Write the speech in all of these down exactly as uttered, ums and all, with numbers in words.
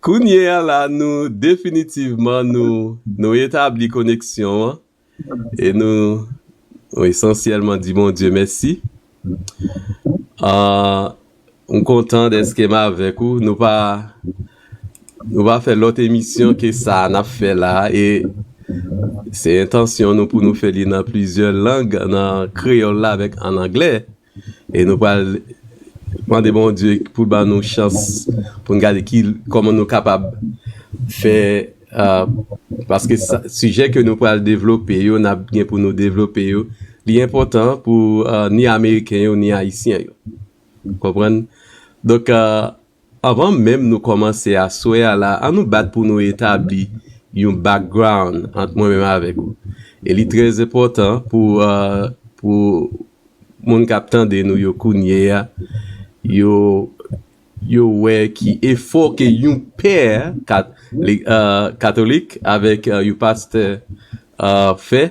Kounye a la, nou definitivman, nou, nou etabli koneksyon an. E nou, nou esansyèlman di Bondye mèsi. Ah, m kontan dèske m avèk ou. Nou pa, nou pa fè lòt emisyon ke sa n ap fè la. E se entansyon nou pou nou fè li nan plizyè lang, nan kreyòl la avèk an anglè. E nou pral mande Bondye pou l ban nou chans pou n gade ki, kòman nou kapab fè, ah, paske sa, sijè ke nou pral devlope yo, n ap gen pou nou devlope yo, li enpòtan pou, ah, ni Ameriken yo, ni Ayisyen yo. Konprann? Donk, ah, anvan menm nou kòmanse aswè a la, an nou bat pou nou etabli yon background ant mwen menm avèk ou. E li trè enpòtan pou, ah, pou moun k ap tande nou yo kounye a, yo, yo wè ki efò ke yon pè kat-, li-, ah, katolik avèk, ah, yon pastè, ah, fè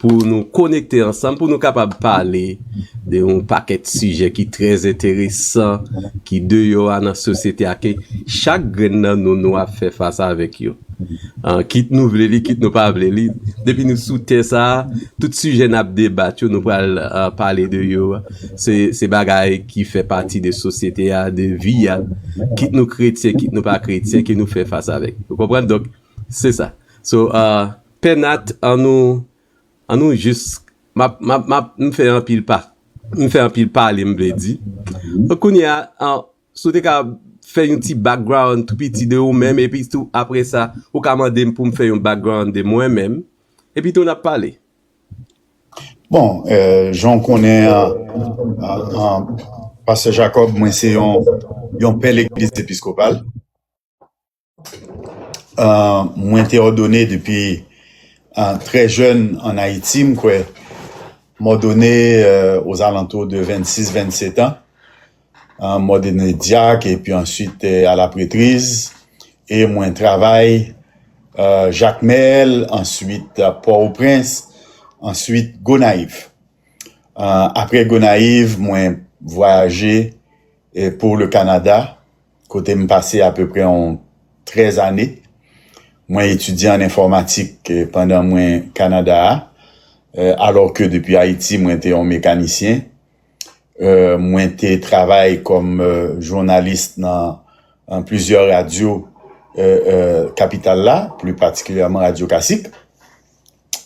pou nou konekte ansanm, pou nou kapab pale de yon pakèt sijè ki trè enteresan, ki deyò a nan sosyete a, ke chak grenn nan nou, nou ap fè fas avèk yo. Ah, kit nou vle li, kit nou pa vle li, depi nou sou tè sa a, tout sijè n ap debat yo, nou pral, ah, pale de yo. Se, se bagay ki fè pati de sosyete a, de vi a. Kit nou kretyen, kit nou pa kretyen, ke nou fè fas avèk. Ou konprann? Donk, se sa. So, ah, Pè Nat, an nou, an nou jis, m ap, m ap, m ap, m fè anpil pa, m fè anpil pale, m vle di. Donk, kounye a, an, si w te ka fè yon ti background tou piti de ou menm, epi tou, apre sa, ou ka mande m pou m fè yon background de mwen menm, epi tou, n ap pale. Bon, euh, jan w konnen, euh, euh, euh, Pastè Jacob, mwen se yon, yon pè legliz episkopal. Euh, mwen te òdone depi, euh, trè jèn ann Ayiti, m kwè. M òdone, euh, aux alentours de vennsis, vennset an. Euh, m òdone dyak, epi answit, euh, à la prêtrise. E mwen travay, euh, Jakmèl, answit, euh, Pòtoprens, answit Gonayiv. Euh, apre Gonayiv, mwen vwayaje, euh, pour le Canada, kote m pase apeprè yon trèz ane. Mwen etidye an enfòmatik, euh, pandan mwen Kanada a, euh, alò ke depi Ayiti, mwen te yon mekanisyen. Euh, mwen te travay kòm, euh, jounalis nan, nan plizyè radyo, euh, euh, kapital la, pli patikilyèman Radyo Kasik.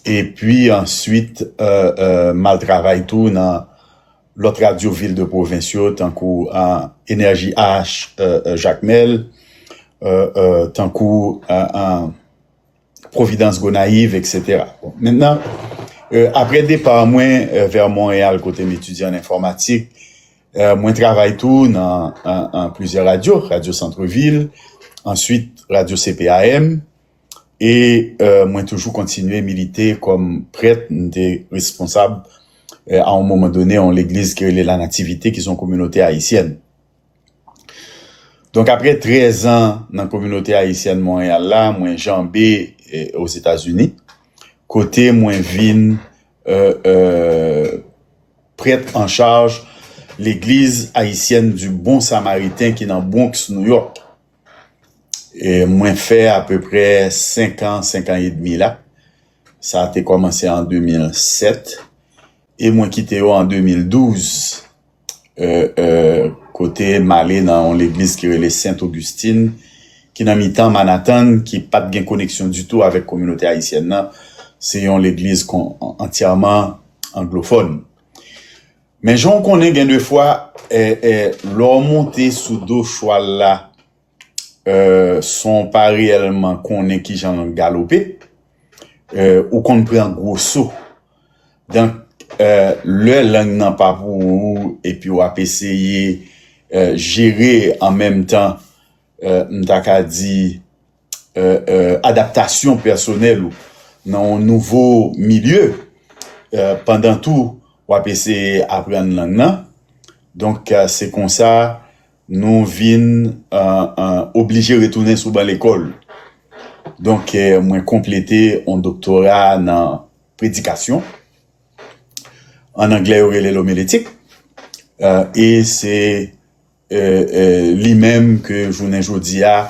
Epi answit, euh, euh, m al travay tou nan lòt radyo vil de pwovens yo, tankou, euh, Energy H, euh, euh, Jakmèl, euh, euh, tankou, euh, euh, Providence Gonayiv, et cetera. Bon, mentnan, euh, apre depa mwen, euh, vè Monreyal, kote m etidye an enfòmatik, euh, mwen travay tou nan, an, an plizyè radyo, Radyo Santrevil, answit Radyo C P A M, e, euh, mwen toujou kontinye milite kòm prèt, m te responsab, euh, a yon moman done, yon legliz ki rele La Nativité, ki se yon kominote ayisyèn. Donk, apre trèz an nan kominote ayisyèn Monreyal la, mwen janbe, eh, Ozetazini, kote mwen vin, euh, euh, prèt an chaj Legliz Ayisyèn di Bon Samariten ki nan Bronx, New York. E mwen fè apeprè senk an, senk an edmi la. Sa te kòmanse an de mil sèt, e mwen kite yo an de mil douz. Euh, euh, kote m ale nan yon legliz ki rele Sent Ogustin, ki nan mitan Manhattan, ki pa t gen koneksyon ditou avèk kominote ayisyèn nan. Se yon legliz kon-, antyèman anglofòn. Men jan w konnen, gen de fwa, eh, eh, lè w monte sou do chwal la, euh, san w pa reyèlman konnen kijan l galope, euh, ou konn pran gwo so. Donk, euh, lè lang nan pa pou ou, epi w ap eseye, euh, jere an menm tan, euh, m ta ka di, euh, euh, adaptasyon pèsonèl ou nan yon nouvo milye, euh, pandan tou w ap eseye aprann lang nan. Donk, euh, se konsa nou vin, euh, euh, oblije retounen sou ban lekòl. Donk, euh, mwen konplete yon doktora nan predikasyon. An anglè, yo rele l omiletik. Euh, e se, euh, euh, li menm ke jounen jodi a,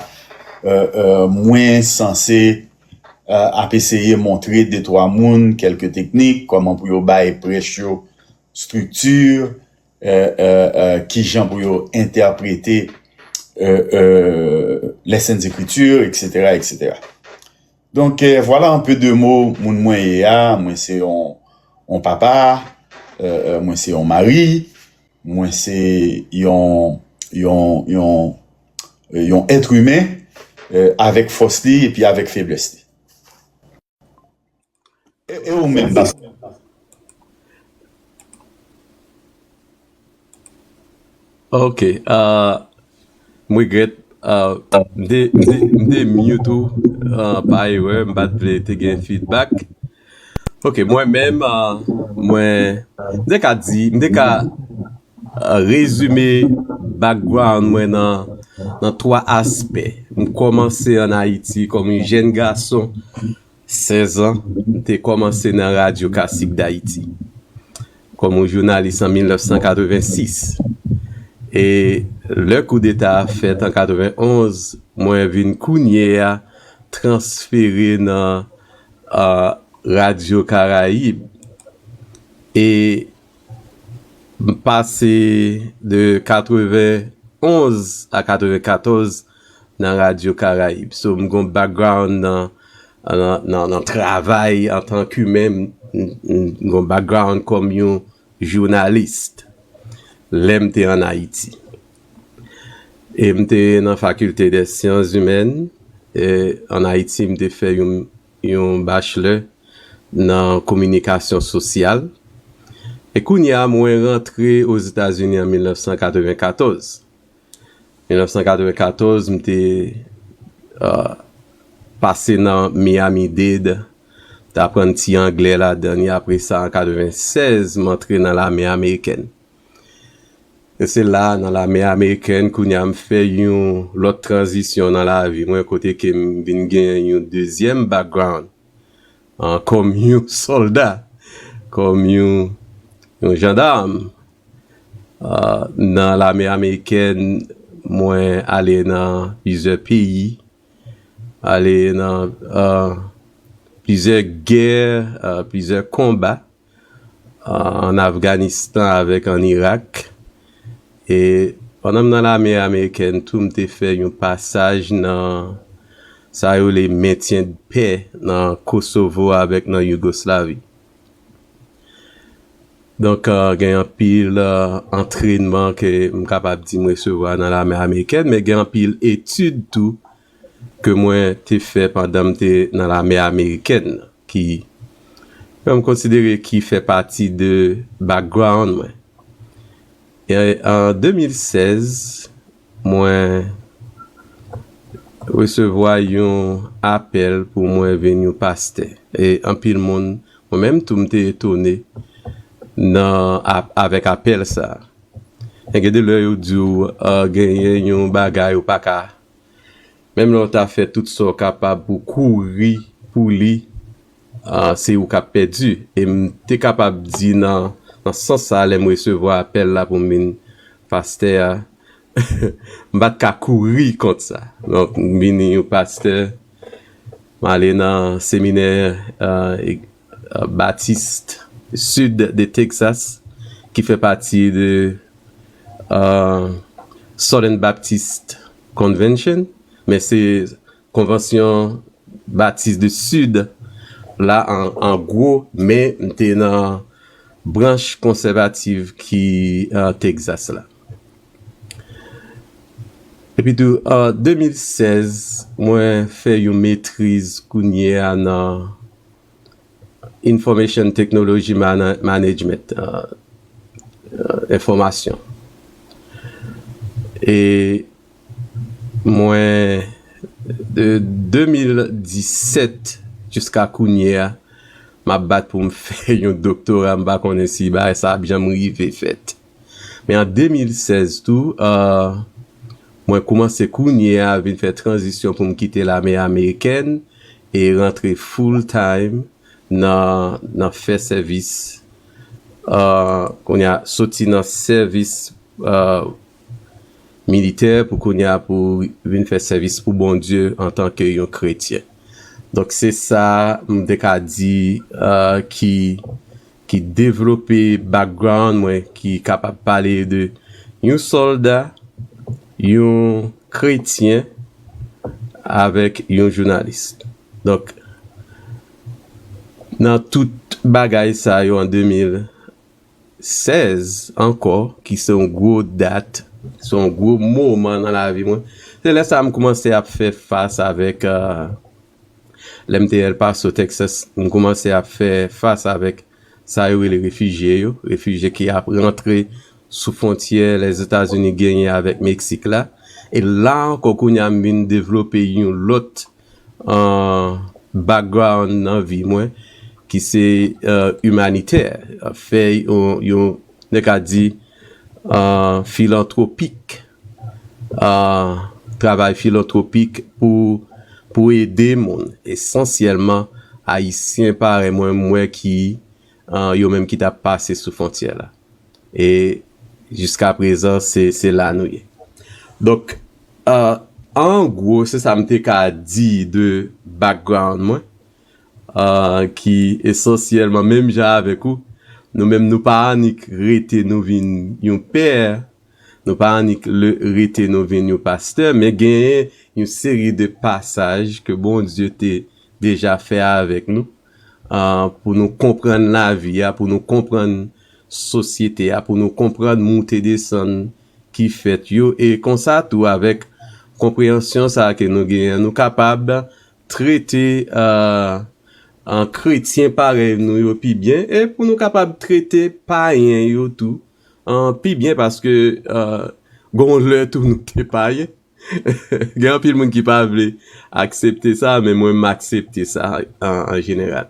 euh, euh, mwen sanse euh, ap eseye montre de twa moun kèlke teknik, kòman pou yo bay prèch yo estrikti, euh, euh, euh, kijan pou yo entèprete euh, euh, les Saintes Écritures, et cetera, et cetera. Donk, euh, voilà un peu de mots moun mwen ye a. Mwen se yon, yon papa, euh, euh, mwen se yon mari, mwen se yon, yon, yon, yon être humain euh, avèk fòs li epi avèk feblès li. E, e ou menm, pastè? Ok. Uh, m regrèt. Uh, m te, m te, m te mute ou uh, pa erè. M pa t vle te gen feedback. Ok, mwen menm, uh, mwen, m te ka di, m te ka uh, rezime background mwen nan, nan twa aspè. M kòmanse ann Ayiti kòm yon jèn gason, sèz an, m te kòmanse nan Radyo Kasik Dayiti kòm yon jounalis an mil nèf san katreven sis. E lè koudeta a fèt an katreven onz, mwen vin kounye a transfere nan uh, Radyo Karayib. E m pase de katreven onz a katreven katòz nan Radyo Karayib. So, m gon background nan, nan, nan, nan travay antanke men, m, m, m gon background kòm yon jounalis lè m te ann Ayiti. E m te nan Faculté des Sciences Humaines. E ann Ayiti, m te fè yon, yon bachelor nan kominikasyon sosyal. E kounye a, mwen rantre Ozetazini an mil nèf san katreven katòz. Mil nèf san katreven katòz, m te uh, pase nan Miami-Dade, m t aprann ti anglè ladan l, e apre sa, an katreven sèz, m antre nan lame amerikèn. E se la, nan lame amerikèn, kounye a m fè yon lòt tranzisyon nan lavi mwen, kote ke m vin gen yon dezyèm background uh, kòm yon sòlda, kòm yon, yon jandam. Uh, nan lame amerikèn, mwen ale nan plizyè peyi, ale nan uh, plizyè gè, uh, plizyè konba uh, ann Afganistan avèk ann Irak. E pandan m nan lame amerikèn tou, m te fè yon pasaj nan sa yo rele mentyen de pè nan Kosovo avèk nan Yougoslavi. Donk, uh, gen anpil uh, antrènman ke m kapab di m resevwa nan lame amerikèn, men gen anpil etid tou ke mwen te fè pandan m te nan lame amerikèn ki mwen m konsidere ki fè pati de background mwen. E an de mil sèz, mwen resevwa yon apèl pou mwen vin yon pastè. E anpil moun, mwen menm tou, m te etone nan avèk apèl sa. E gen de lè yo di w genyen yon bagay ou pa ka Menm lè w ta fè tout sa w kapab pou w kouri pou li, se ou k ap pèdi. E m te kapab di nan, nan sans sa a, lè m resevwa apèl la pou m vin pastè a, m pa t ka kouri kont sa. Donk, m vin yon pastè, m ale nan seminè Batis Sid de Texas, ki fè pati de Southern Baptist Convention, men se konvansyon Batis de Sid la an, an gwo, men m te nan branch konsèvativ ki Texas la. Epi tou, an de mil sèz, mwen fè yon metriz kounye a nan Information Technology Management, enfòmasyon. E mwen, de de mil disèt jiska kounye a, m ap bat pou m fè yon doktora, m pa konnen si bagay sa ap janm rive fèt. Men an de mil sèz tou, mwen koumanse kounye a vin fè tranzisyon pou m kite lame amerikèn e rantre full time nan, nan fè sèvis. Kounye a, soti nan sèvis militè pou kounye a pou vin fè sèvis pou Bondye antanke yon kretyen. Donk se sa m te ka di uh, ki ki devlope background mwen ki kapab pale de yon sòlda, yon kretyen avèk yon jounalis. Donk nan tout bagay sa yo an de mil sèz ankò ki se yon gwo dat, se yon gwo moman nan lavi mwen. Se lè sa m kòmanse ap fè fas avèk uh, lè m te El Paso, Texas, m kòmanse ap fè fas avèk sa yo rele refijye yo, refijye ki ap rantre sou fwontyè Lèzetazini genyen avèk Meksik la. E la ankò kounye a m vin devlope yon lòt uh, background nan vi mwen ki se uh, imanitè, fè yon, yon nèg ka di uh, filantropik, uh, travay filantropik pou pou ede moun, esansyèlman ayisyen parèy mwen, m wè ki uh, yo menm ki t ap pase sou fwontyè la. E jiska prezan se, se la nou ye. Donk uh, an gwo se sa m te ka di de background mwen uh, ki esansyèlman menm jan avèk ou, nou menm nou pa annik rete nou vin yon pè, nou pa annik rete nou vin yon pastè, men genyen yon seri de pasaj ke Bondye te deja fè avèk nou uh, pou nou konprann lavi a, pou nou konprann sosyete a, pou nou konprann moute desann ki fèt yo. E konsa tou avèk konpreyansyon sa ke nou genyen, nou kapab trete uh, an kretyen parèy nou yo pi byen e pou nou kapab trete payen yo tou an pi byen paske uh, gon lè tou nou te payen. Gen anpil moun ki pa vle aksepte sa, men mwen m aksepte sa an, an jeneral.